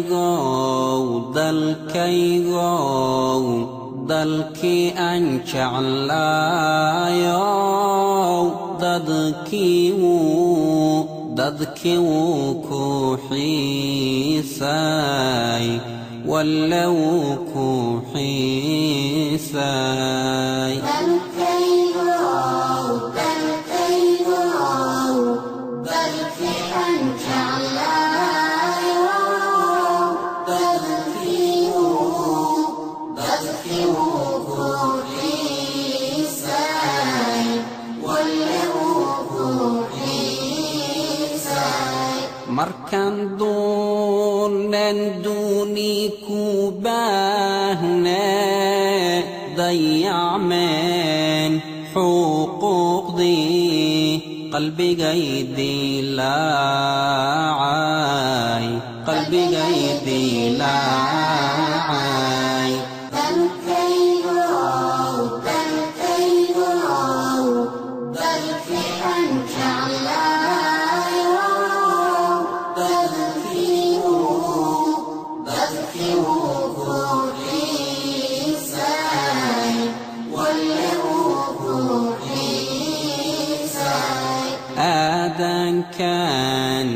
Dalkaygow, dalkaygow, dalkii aan jeclaayow, dadkii wuu, dadkii wuu ku xiisay, walle wuu ku xiisay. Dalkaygow, dalkaygow, dalkii aan jeclaayow, dadkii wuu, dadkii wuu ku xiisay, walle wuu ku xiisay. Markaan duunen duuni ku baahne, dayacmeen xuquuqdii, qalbigay dilaacay, qalbigay dilaacay. Dalkaygow, dalkaygow, dalkii aan jeclaayow, dadkii wuu, dadkii wuu ku xiisay, walle wuu ku xiisay. Aadankan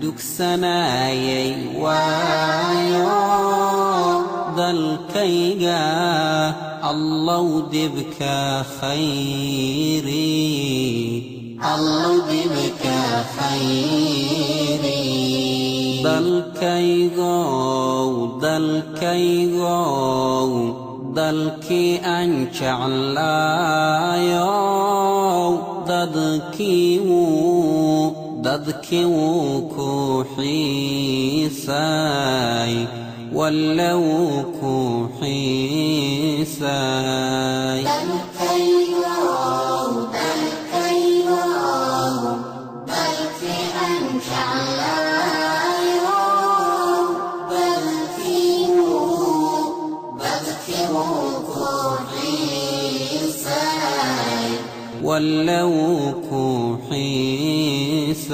dugsanayay waayo dalkayga, Allow dibka khayri, Allow dibka khayri. Dalkaygow, dalkaygow, dalkii aan jeclaayow, dadkii wuu, dadkii wuu ku xiisay, walle wuu ku xiisay. Dalkaygow, dalkaygow, dalkii aan jeclaayow, dadkii wuu, dadkii wuu ku xiisay, walle wuu ku xiisay.